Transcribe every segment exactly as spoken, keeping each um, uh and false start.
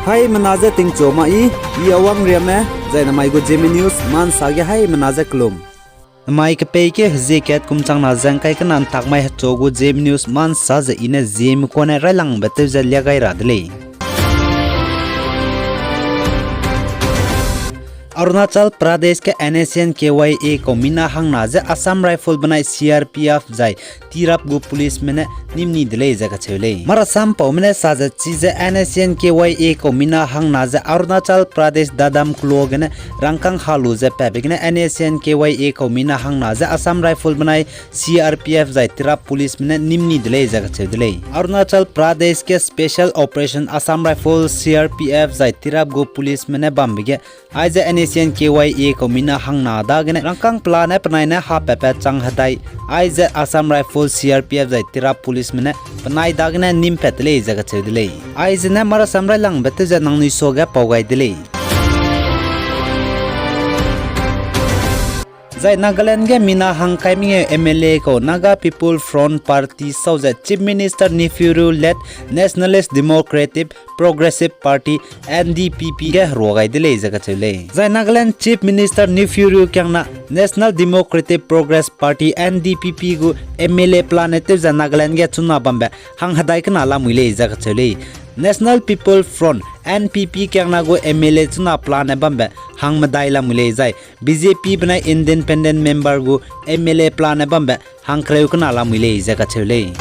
Haimena je tingchu ma i, i Awang Riame, zai namai gu Zeme News ma nsa ge haimena je kelum. Namai kepei ke hezie kat kum changna ze ngkai kena ntak mai hechu gu Zeme News ma nsa ze i ne Zeme kane railangbe tew ze lia gai ra de lei. Arunachal Pradesh ge N S C N K Y A kau mina hangna ze Assam Rifle benai C R P F zai Tirap gu policeme ne nîm ni de lei ze kacheu lei. Marasam paume ne sa ze chize N S C N K Y A kau mina hangna ze Arunachal Pradesh Dadam keloa gene rangkâng ha lu ze patbe gene N S C N K Y A kau mina hangna ze Assam Rifle benai C R P F zai Tirap policeme ne nîm ni de lei ze kacheu de lei. Arunachal Pradesh ge Special Operation Assam Rifle, C R P F zai Tirap gu policeme ne bambe ge aize N S C N K Y A kau mina hangna dagene rangkâng pelane penai ne ha patpat chang hedai, aize Assam Rifle, C R P F zai Tirap policeme ne penai dagene nîm pat de lei ze kacheu de lei. Aize ne marasam railangbe tew ze nangnui suage pau gai de lei. Zai Nagaland ge mina hang kai mengeu M L A kau Naga People Front Party sau ze Chief Minister Neiphiu Rio led Nationalist Democratic Progressive Party, N D P P ge herua gai de lei ze kacheu lei. Zai Nagaland Chief Minister Neiphiu Rio kiangna National Democratic Progress Party, N D P P gu M L A pelane tew ze Nagaland ge chuna bambe hang hedai kena lamui lei ze kacheu lei. National People Front, N P P kiangna gu M L A chuna pelane bambe hang medai lamui lei zai B J P benai independent member gu M L A pelane bambe hang kereu kena lamui lei ze kacheu lei.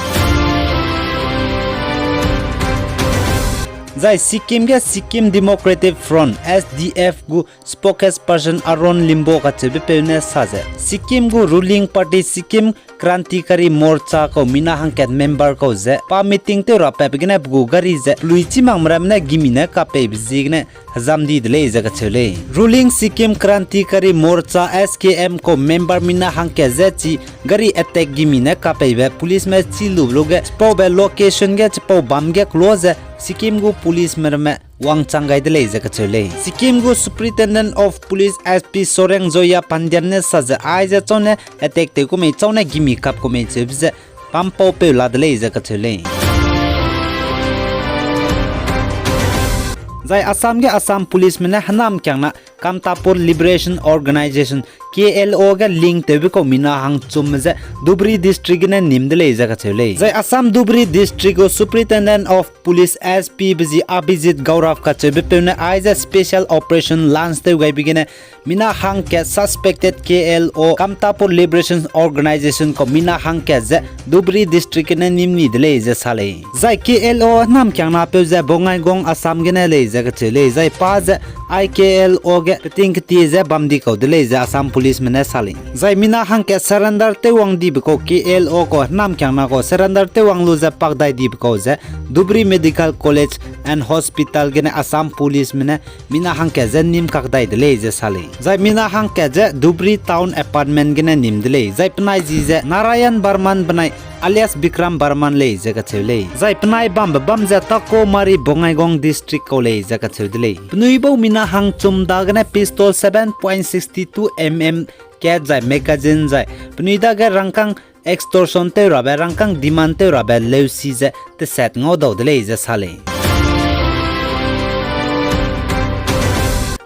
Zai Sikkim ge Sikkim Democratic Front, S D F gu spokesperson Aron Limbo kacheubepeu ne sa ze, Sikkim gu ruling party Sikkim Krantikari Morcha kau mina hangkat member kau ze pa meeting tew ra patbe gene pe gu gari ze pelui chî makme ramme ne gimi ne kapeibe ziegene hezam di de lei ze kacheu lei. Ruling Sikkim Krantikari Morcha, S K M kau member mina hangkat ze chi gari attack gimi ne kapeibe policeme chî lube luge chipaube location ge chipau bam ge keloa ze Sikkim gu policeme ramme wangchang gai de lei ze kacheu lei. Sikkim gu Superintendent of Police S P Soreng Joya Pandian ne sa ze aize chau ne attack tew ku mei chau ne gimi kap ku mei cheube ze pampaupeu la de lei ze kacheu lei. Zai Assam ge Assam policeme ne hênamkiangna Kamtapur Liberation Organization, K L O ge link tewbe kau mina hangchumme ze Dhubri District gene nîm de lei ze kacheu lei. Zai Assam Dhubri District gu Superintendent of Police S P be zi Abhijit Gaurav kacheubepeu ne aize special operation launch tew gaibe gene mina hangkat suspected K L O Kamtapur Liberation Organization kau mina hangkat ze Dhubri District gene nîm ni de lei ze sa lei. Zai K L O hênamkiangnapeu ze Bongaigaon Assam gene lei ze kacheu lei. Zai pa ze I K L O ge peting ketie ze bam di kau de lei ze Assam policeme ne sa lei. Zai mina hangkat surrender tewwang dibe kau K L O kau hênamkiangna kau surrender tewwang lu ze pakdai dibe kau ze Dhubri Medical College and Hospital gene Assam policeme ne mina hangkat ze nîm kak dai de lei ze sa lei. Zai mina hangkat ze Dhubri Town Apartment gene nîm de lei. Zai penai zi ze Narayan Barman benai alias Bikram Barman lei ze kacheu lei. Zai penai bambe bam ze Takomari Bongaigaon District kau lei ze kacheu de lei. Penui bau mina hangchum dagene pistol seven point six two M M kat zai magazine zai penui dage rangkâng extortion tew rabe, rangkâng demand tew rabe leusi ze teset ngau dau de lei ze sa lei.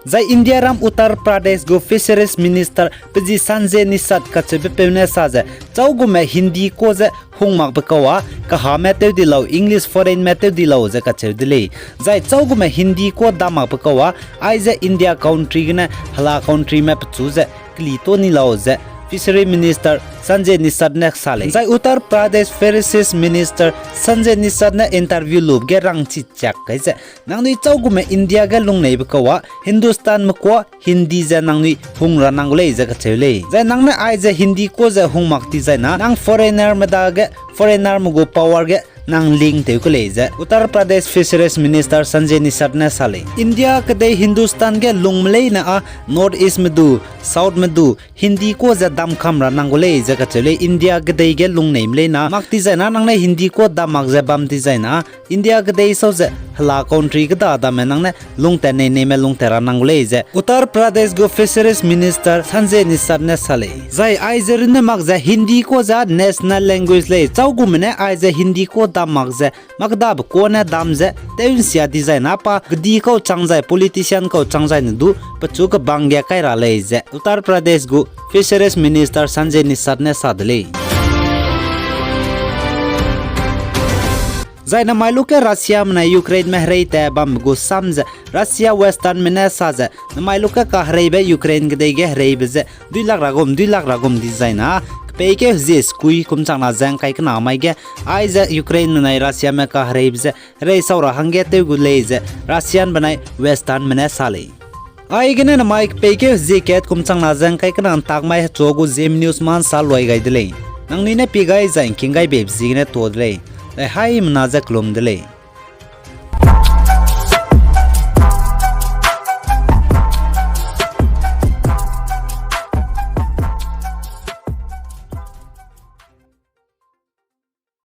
Zai Indiaram Uttar Pradesh gu Fisheries Minister pe zi Sanjay Nishad kacheubepeu ne sa ze, châugume Hindi kua ze hung makbe kau â, kahame tew di lau, English foreignme tew di lau ze kacheu de lei. Zai châugume Hindi kua dam makbe kau â, aize India country gene hela countryme pechu ze keli tuâ ni lau ze Fishery Minister Sanjay Nishad ne sa lei. Zai Uttar Pradesh Fisheries Minister Sanjay Nishad ne interview lube ge rangchi chak kai ze, nangnui châugume India ge lungneibe kau â, Hindustanme kua Hindi ze nangnui hung ra nang gu lei ze kacheu lei. Zai nang ne aize Hindi kua ze hung mak ti zai na, nang foreignerme dage, foreignerme gu power ge nang link tew ku lei ze Uttar Pradesh Fisheries Minister Sanjay Nishad ne sa lei. India kedei Hindustan ge lungme leine â North Eastme du, Southme du Hindi kua ze dam kam ra nang gu lei ze kacheu lei. India kedei ge lungneime leine mak ti zai na, nang ne Hindi kua dam mak ze bam ti zai na, India kedei sau ze hela country keda dame nang ne lungtat nei neime lungtat ra nang gu lei ze Uttar Pradesh gu Fisheries Minister Sanjay Nishad ne sa lei. Zai aize runne mak ze Hindi kau ze national language lei. Châugume ne aize Hindi kau dam mak ze, makdabe kau ne dam ze, tew nsia dizai na pa kedi kau chang zai politician kau chang zai ne du pechu kebang ge kai ra lei ze Uttar Pradesh gu Fisheries Minister Sanjay Nishad ne sa de lei. Zai namai luge Russiame ne Ukraineme herei tat bambe gu sam ze Russia Westernme ne sa ze namai luge kahereibe Ukraine kedei ge hereibe ze duilak ra gum, duilak ra gum dizai na, kepeikeu hezie sekui kum chang na ze ngkai kena mai ge, aize Ukraineme nai Russiame kahereibe ze herei sau ra hangge tew gu lei ze Russian benai Westernme ne sa lei. Aigene namai kepeikeu hezie kat kum chang na ze ngkai kena ntak mai hechua gu Zeme News ma nsa luai gai de lei. Nangnui ne pie gai zai ngking gai beibe ziegene tuâ de lei. Zai haimena ze kelum de lei.